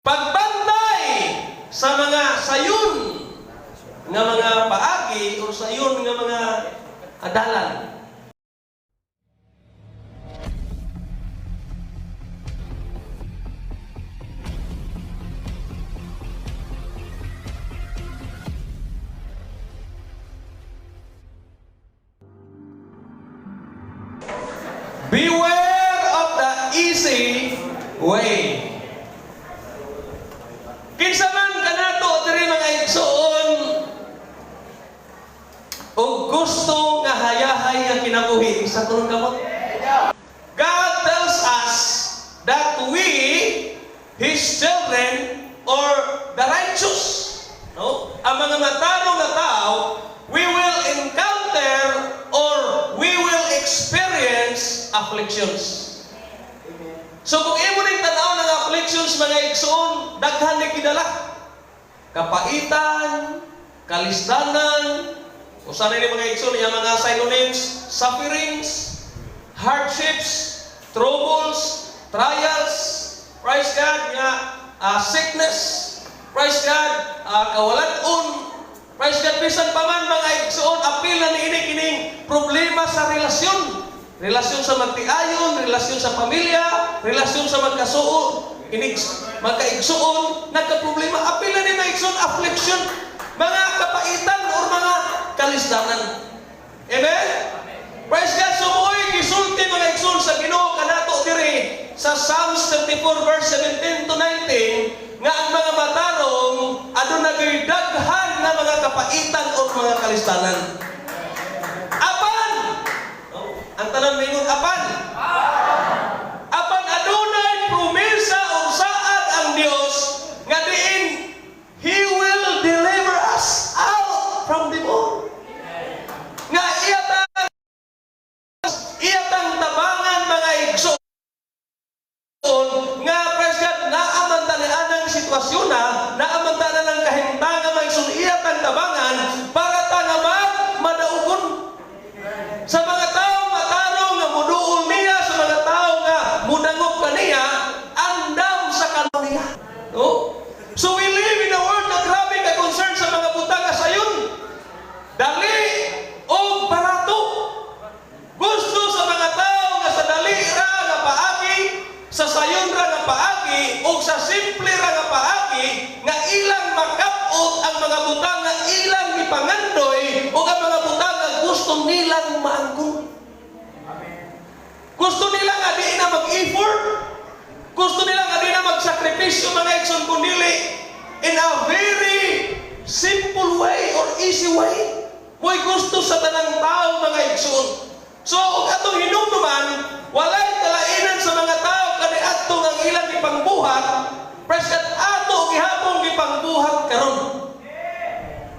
Pagbantay sa mga sayon nga mga paagi o sayon nga mga adalan. Beware of the easy way. Kinsa man kanato diri, mga igsoon, og gusto nga hayahay nga kinabuhi, sa tulong kamot. God tells us that we, His children, or the righteous, no? Ang mga matarong nga tao, we will encounter or we will experience afflictions. So kung imo ning tan-aw ng afflictions, mga igsoon, daghan ni gidala. Kapaitan, kalisdanan, usa na ni, mga igsoon, yung mga synonyms, sufferings, hardships, troubles, trials, praise God, nga sickness, praise God, kawalan-on, praise God, bisan pa man, mga igsoon, apil na niini kining problema sa relasyon. Relasyon sa magtiayon, relasyon sa pamilya, relasyon sa magkasuo, inig, magkaigsuon, nagka-problema. Apil na ni, mga igsoon, affliction, mga kapaitan or mga kalisdanan. Amen? Praise God. So mo'y gisulti, mga igsoon, sa Ginoo kanato diri sa Psalms 34 verse 17 to 19 nga ang mga matarong aduna gyud daghan nga mga kapaitan o mga kalisdanan. Apan! No? Ang tanan moingon, "Apan." Apan adunay promesa o saad ang Dios nga diin He will deliver us out from them all. Nga iya tang tabangan, mga igsoon, nga praise God, naa man ta nianang sitwasyon na, naa man ta na ng kahimtanga, mga igsoon, iya tang tabangan para ta nga madaugon. Sa mga tao matarong nga muduol niya, sa mga tao nga mudangop kaniya, andam sa niya. No? So we live in a world na grabe ka concern sa mga butang nga sayon. Dali o barato. Gusto sa mga tao nga sa dali ra nga paagi, sa sayon ra nga paagi, o sa simple ra nga paagi, nga ilang makapot ang mga butang nga ilang gipangandoy o ang mga butang nga gusto nilang maangkon. Gusto nila nga di na mag-effort. Gusto nila nga di na magsakripisyo, mga igsoon, kundili in a very simple way or easy way. Mo'y gusto sa tanang tao, mga igsoon. So, ug atong hinumduman, walay kalainan sa mga tao kaniadto ang ilang gipangbuhat, praise God, ato gihapon gipangbuhat karon.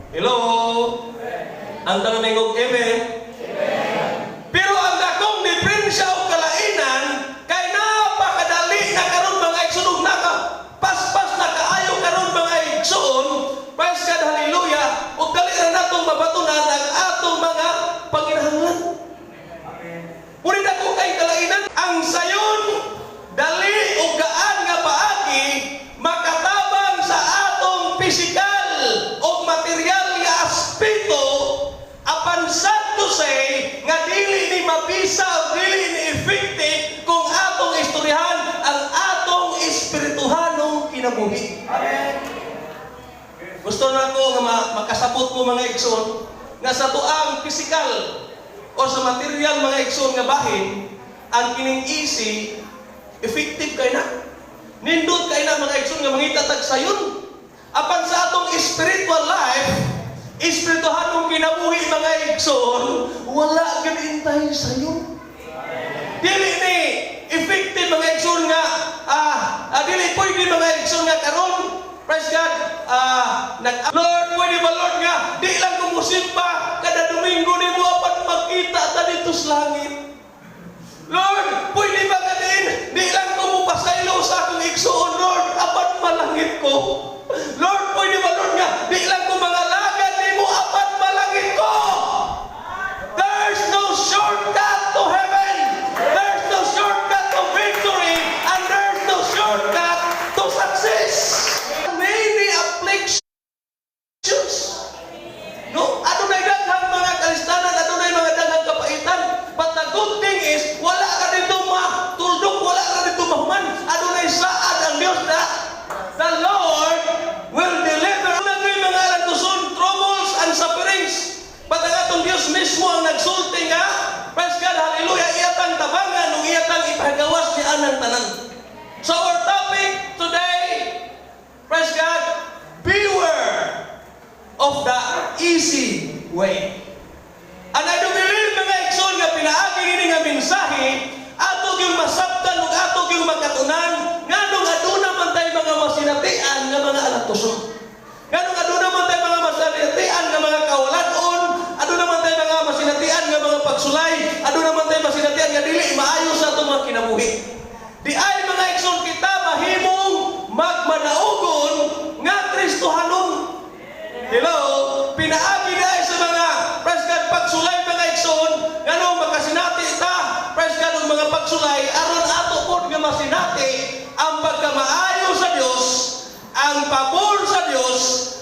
Hello? Ang tanan ningog, "Amen." Pero ang dakong diferensya o kalainan kay napakadali na karon, mga igsoon, ug naka paspas na kaayo karon, mga igsoon. Praise God, hallelujah. Ug dali ra natong mabatunan ang atong mga panginahanglan. Ngunit ako kay kalainan, ang sayon, dali o gaan nga paagi makatabang sa atong pisikal o material nga aspeto, apan sad to say nga dili ni mabisa o dili ni effective kung atong istoryahan ang atong espirituhanong kinabuhi. Gusto na ko nga makasabot mo, mga igsoon, nga sa tuang pisikal o sa material, mga igsoon, nga bahin, ang kining easy, effective kay na. Nindot kay na, mga igsoon, nga mangita tag sayon. Apan sa atong spiritual life, espirituhanong kinabuhi, mga igsoon, wala gyud intay sayon. Dili ni effective, mga igsoon, nga dili pwede, mga igsoon, nga karon, praise God, nag "Lord, pwede ba, Lord, nga di lang ko musimba kada Domingo nimo apan makita ta dito sa langit? Lord, pwede ba ka din di lang ko mupasaylo sa akong igsoon, Lord, apan malangit ko? Lord, pwede ba, Lord, nga di lang ko mangalagad nimo apan malangit ko?" There's no shortcut to heaven. There's no shortcut to victory. And there's no shortcut to success. The Lord will deliver. Naa gyuy mga alantuson, troubles and sufferings. But ang atong Dios mismo ang nagsulti nga, praise God, hallelujah, iya tang tabangan ug iya tang ipagawas ni anang tanan. So our topic today, praise God, beware of the easy way. And I do believe, mga igsoon, nga pinaagi nini nga mensahe, ato gyung masabtan ug ato gyung makatunan nganong aduna man tay mga masinatian nga mga alantuson. Nganong aduna man tay mga masinatian nga mga kawalan-on, aduna man tay mga masinatian nga mga pagsulay, aduna man tay masinatian nga dili maayo sa atong mga kinabuhi. Di ay, mga igsoon, kita mahimong magmanaugon nga Kristohanon. Hello? Pinaagi di ay sa mga, praise God, pagsulay, mga igsoon, ngano makasinati ta, praise God, ug mga pagsulay, aron ato pod nga masinati ang pagkamaayo sa Dios, ang pabor sa Dios,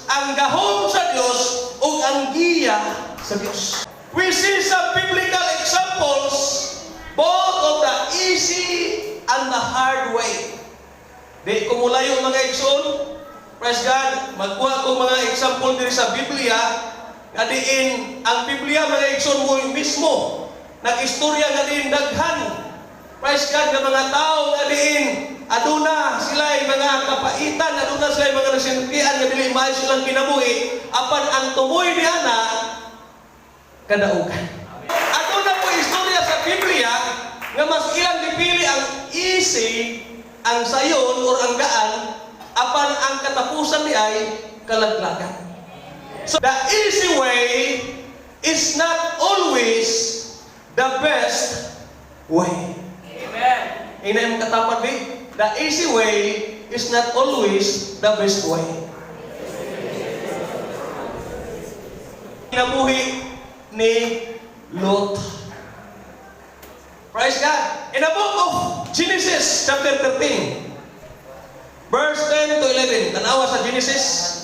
ang gahom sa Dios, ug ang giya sa Dios. We see some biblical examples both of the easy and the hard way. Di ko mulayo, mga igsoon. Praise God, magkuha ko mga example diri sa Biblia nga diin ang Biblia, mga igsoon, mo mismo nag-istorya nga diin daghan, praise God, nga mga tao nga diin aduna sila mga kapaitan, aduna sila mga nasinatian nga dili maayo silang kinabuhi, apan ang tumoy ni ana kadaugan. Aduna po istorya sa Biblia nga mas ilang gipili ang easy, ang sayon or ang gaan, apan ang katapusan ni ay kalaglagan. So the easy way is not always the best way. Amen. Ina yung katapad bi? The easy way is not always the best way. Kinabuhi ni Lot. Praise God. In the book of Genesis, chapter 13, verse 10 to 11. Tanawa sa Genesis.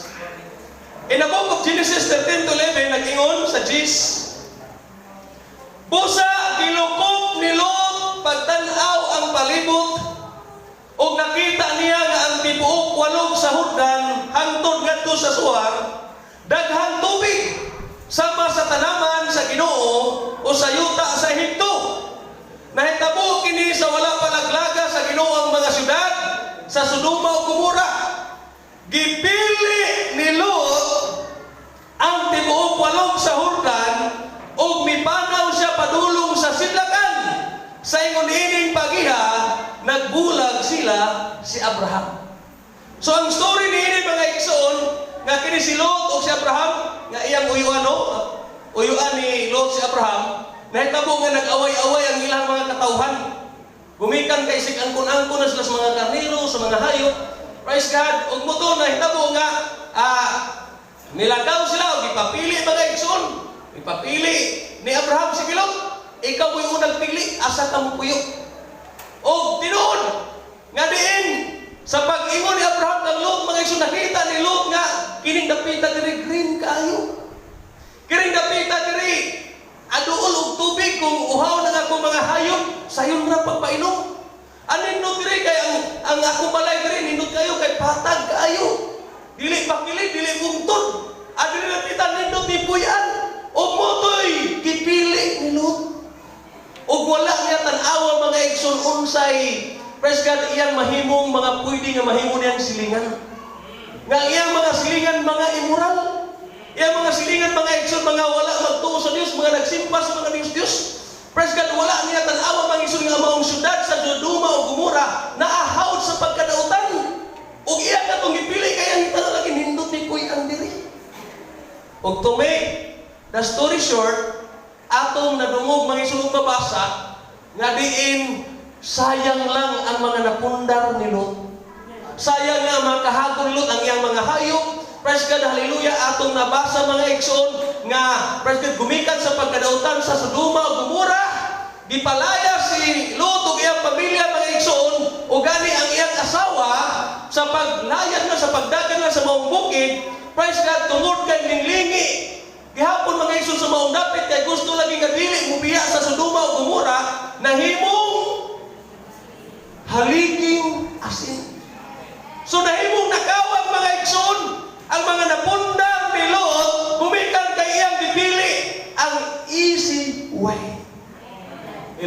In the book of Genesis 13 to 11, nag-ingon sa Gis, "Busa, gilukop ni Lot pagtan-aw ang palibot, ug nakita niya nga ang tibuok walog sa Jordan hangtod ngadto sa Zoar daghang tubig, sama sa tanaman sa Ginoo o sa yuta sa Ehipto. Nahitabo kini sa wala pa laglaga sa Ginoo ang mga syudad sa Sodoma ug Gomora. Gipili ni Lot ang tibuok walog sa Jordan ug mipanaw siya padulong sa sidlakan. Sa ingon ining pagiha, nagbulag sila si Abraham." So ang story niini, mga igsoon, nga kini si Lot o si Abraham, nga iyang uyuan, no? Uyuan ni Lot si Abraham, nahitabo nga nag-away-away ang ilang mga katawhan. Gumikan kay sig angkon-angkon na sila sa mga karnero, sa mga hayop. Praise God. Ug mao to nahitabo nga nilakaw sila og ipapili, mga igsoon. Ipapili ni Abraham si Lot. "Ikaw mo'y unang pili, asa ka mo puyo?" Og tinuod nga diin sa pag-ingon ni Abraham kang Lot, mga igsoon, nakita ni Lot nga kining dapita diri green kaayo. Kining dapita diri aduol og tubig, kung uhaw na nga akong mga hayop, sayon ra pagpainom. Anin no diri kay ang akong balay diri nindot kayo kay patag kaayo. Dili pakili, dili bungtod. Adili dapita nindot ni puy-an. Og mao to'y gipili ni Lot. Ug wala niya tan-awa, mga igsoon, unsay, praise God, iyang mahimong mga pwede nga mahimo niyang silingan. Nga ang iyang mga silingan mga immoral. Iyang mga silingan, mga igsoon, mga wala magtuo sa Dios, mga nagsimba sa mga Dios Dios. Praise God, wala niya tan-awa, mga igsoon, nga maong syudad sa Sodoma ug Gomora naahawd sa pagkadautan. Ug iya katong gipili kay ang tanan lagi nindot ni puy-an diri. Ug to make the story short, atong nadungog, mga igsoon, mabasa nga diin sayang lang ang mga napundar ni Lot. Sayang nga mga kahagon ni Lot ang iyang mga hayop. Praise God, hallelujah, atong nabasa, mga igsoon, nga praise God, gumikan sa pagkadautan sa Sodoma ug Gomora, gipalaya si Lot ug iyang pamilya, mga igsoon, ug gani ang iyang asawa sa paglayas na sa pagdagan na sa maong bukid, praise God, tungod kay ninglingi gihapon, mga igsoon, sa maong dapit kay gusto lagi nga dili mubiya sa Sodoma ug Gomora, nahimong haliging asin. So nahimo imong nakawag, mga igsoon, ang mga napundang.